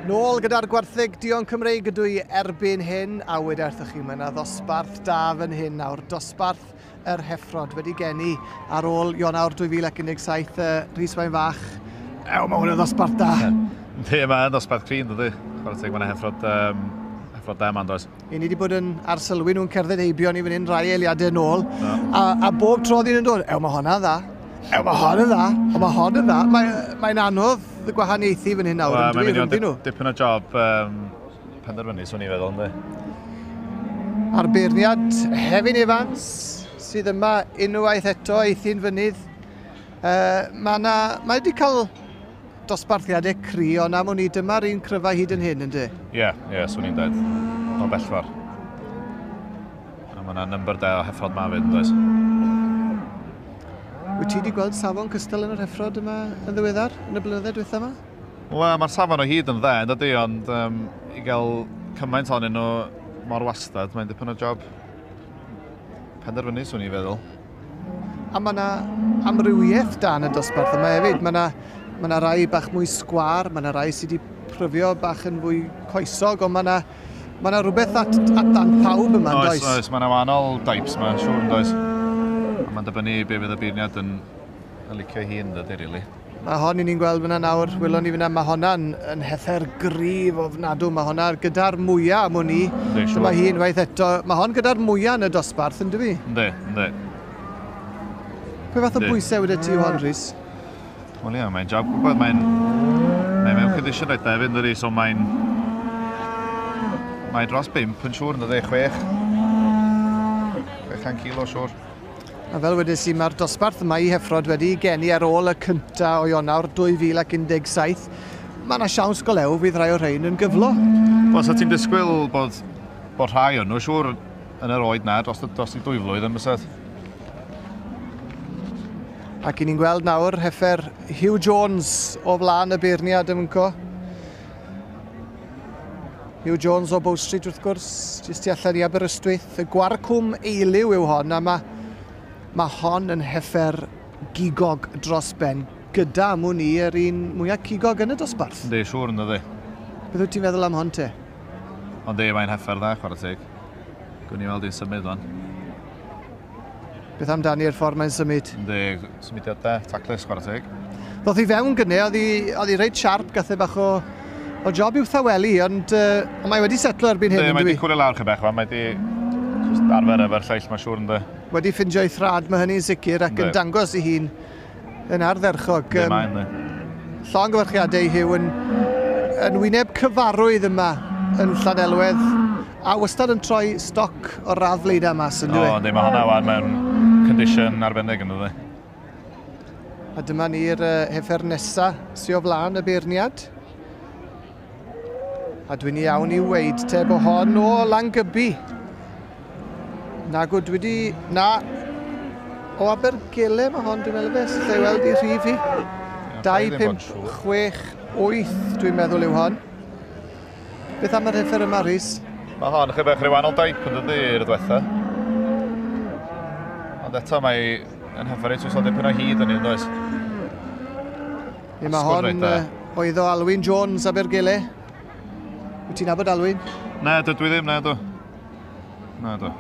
Nôl gyda'r gwartheg duon Cymreig ydw i erbyn hyn, a weda wrthoch chi, mae yna ddosbarth da fan hyn nawr, dosbarth yr heffrod wedi geni ar ôl Ionawr 2017, Rhys Waun Fach. Ew, mae hwn yn ddosbarth da. Yndi, mae yn ddosbarth cryf, dydy. Chwarae teg, mae yna heffrod, um, heffrod da yma, does. I ni wedi bod yn arsylwi nhw'n cerdded heibio ni fan hyn rai eiliadau nôl, no. a, a bob tro ddyn nhw'n dod, ew, mae hwnna'n dda. Ew, mae hon yn dda, ond mae hon yn dda. Mae'n mae anodd gwahaniaethu fan hyn nawr, Wel, yn mae'n dwi, mynd i fod rhwngddyn nhw. dipyn o job um, penderfynu, swn i'n feddwl, ynddi? A'r beirniad Hefin Evans sydd yma unwaith eto, eithin fynydd. Uh, mae na, mae wedi cael dosbarthiadau cry, ond am wn i dyma'r un cryfa hyd yn hyn, ynddi? Ie, yeah, ie, yeah, swn i'n dweud. O bellfar. A mae yna number da o heffrod ma fyd, yn does? Wyt ti wedi gweld safon cystal yn yr heffrod yma yn ddiweddar, yn y blynyddoedd diwetha yma? Wel, mae'r safon o hyd yn dda, yn dydy, ond um, i gael cymaint ohonyn nhw mor wastad, mae'n dipyn o job penderfynu, swn i'n feddwl. A mae yna amrywiaeth da yn y dosbarth yma hefyd. Mae yna mae yna rai bach mwy sgwâr, mae yna rai sydd wedi pryfio bach yn fwy coesog, ond mae yna mae yna rhywbeth at, at dan pawb yma, yn Oes, does? oes, mae yna wahanol types yma, siŵr yn does. A mae'n dibynnu be fydd y beirniad yn, yn licio hun, dydy, really. Mae hon i ni'n gweld fyna nawr, welon ni fyna, mae honna'n yn heffer gryf ofnadw, mae honna gyda'r mwyaf am wn i. Yndi, siŵr. Dyma hi unwaith eto, mae hon gyda'r mwyaf yn y dosbarth, yn dyfi? Yndi, yndi. Pwy fath o Yndi. bwysau wedi ti hon, Rhys? Wel ie, mae'n job gwybod, mae'n mae mewn condition reit da hefyd, dydy, so mae'n mae dros 5 yn siŵr, yn dydy, 6. 600 kilo, siŵr. A fel wedes i, mae'r dosbarth yma i heffrod wedi geni ar ôl y cynta o Ionawr 2017. Mae yna siawns go lew fydd rhai o'r rhain yn gyflo. Wel, sa ti'n disgwyl bod, bod rhai o'n nhw, siŵr, yn yr oed na, dros, dros i dwy flwydd yn bysedd. Ac i ni'n gweld nawr heffer Hugh Jones o flaen y beirniad yn fynco. Hugh Jones o Bow Street wrth gwrs, jyst tu allan i Aberystwyth. Y gwarcwm eiliw yw hon, a mae, mae hon yn heffer gigog dros ben, gyda am wn i yr un mwyaf cigog yn y dosbarth. Yndi, siŵr yn dydy. Beth wyt ti'n feddwl am hon te? Ond di, mae'n heffer dda, chwarae teg. Gwni weld i'n symud fan. Beth amdani'r ffordd mae'n symud? Yndi, symudiad da, taclus, chwarae teg. Ddoth hi fewn gynne, oedd hi, oedd hi reit siarp, gath e bach o, o job i'w thawelu, ond uh, mae wedi setlo erbyn hyn, Yndi, yn mae dyw di hi? cwrdd lawr chydig bach fan, mae di just arfer efo'r lleill, mae'n siŵr yndi. Wedi ffindio ei thrad, mae hynny'n sicr, ac yn Yndi. dangos ei hun yn ardderchog. Yndi, Yym, mae'n yndi. Llongyfarchiadau i Hugh yn, yn wyneb cyfarwydd yma yn Llanelwedd, a wastad yn troi stoc o'r radd flaenau mas, yn O, dyw e? yndi, mae hwnna wan mewn condition arbennig yn dydy. A dyma ni'r uh, heffer nesa sy o flaen y beirniad. A dwi'n iawn i weid te bo hon o Langybi. Nagw, dwi wedi... Na. O Abergele mae hon, dwi'n meddwl fe, lle i weld i rhif hi. 2, 5, 6, 8, dwi'n meddwl yw hon. Beth am yr heffer yma, Rhys? Mae hon chydig bach rhyw wahanol deip yn dydy i'r diwetha. Ond eto mae yn heffer reit wrth dipyn o hyd yn un, does? Ie, mae Sgwr hon reit dda. oedd o Alwyn Jones Abergele. Wyt ti'n nabod Alwyn? Na, dydw i ddim, na dw. Na dw.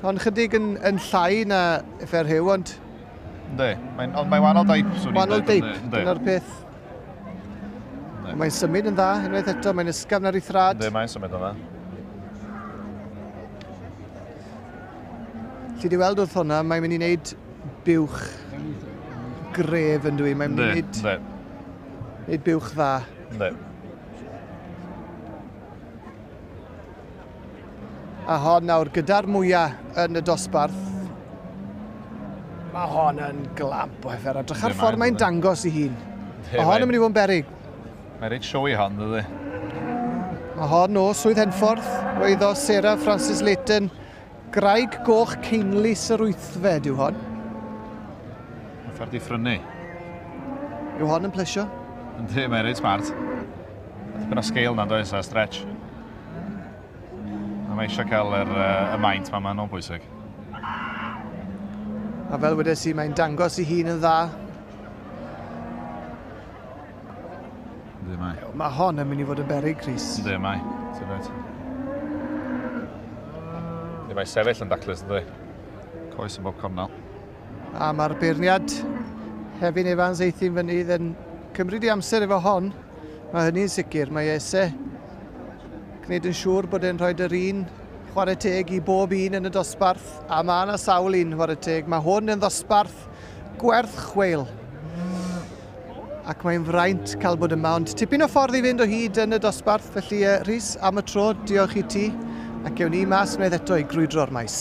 Ond chydig yn, yn llai na Effer Hugh, ond Yndi, mae'n, ond mae'n wahanol deip, swn i'n wahanol deud, deip, yndi, yndi. dyna'r peth. Yndi. Mae'n symud yn dda, unwaith eto, mae'n ysgafn ar ei thrad. Yndi, mae'n symud yn dda. Lli di weld wrth hwnna, mae'n mynd i wneud buwch gref yn dwi. Mae'n mynd i Yndi, wneud, yndi, wneud buwch dda. yndi. A hon nawr, gyda'r mwyaf yn y dosbarth, mae hon yn glamp o heffer. A drych ar Yndi, ffordd mae'n, mae'n dangos i hun. Yndi, Mae hon yn mynd i fod yn beryg. Mae'n reit showy hon, dydy. Mae hon o Swydd Henffordd, roedd o Sarah Francis Leighton, Graig Goch Ceinlys yr Wythfed yw hon. Mae'n ffordd i ffrynu. Yw hon yn plesio? Yndi, mae'n reit smart. Dipyn o scale na, does, a stretch. A mae eisiau cael yr, uh, y maint ma, mae'n bwysig. A fel wedes i, mae'n dangos i hun yn dda. Yndi, mae'n Mae hon yn mynd i fod yn beryg, Rhys. Yndi, mae. Ti'n rhaid. Yndi, mae sefyll yn daclus, yndi. Coes yn bob cornel. A mae'r beirniad Hefin Evans eithin fynydd yn cymryd i amser efo hon. Mae hynny'n sicr. Mae eisiau gwneud yn siŵr bod e'n rhoi yr un chwarae teg i bob un yn y dosbarth, a mae yna sawl un chwarae teg. Mae hwn yn ddosbarth gwerth chweil. Ac mae'n fraint cael bod yma, ond tipyn o ffordd i fynd o hyd yn y dosbarth, felly Rhys, am y tro, diolch i ti, ac ewn ni mas unwaith eto i grwydro'r maes.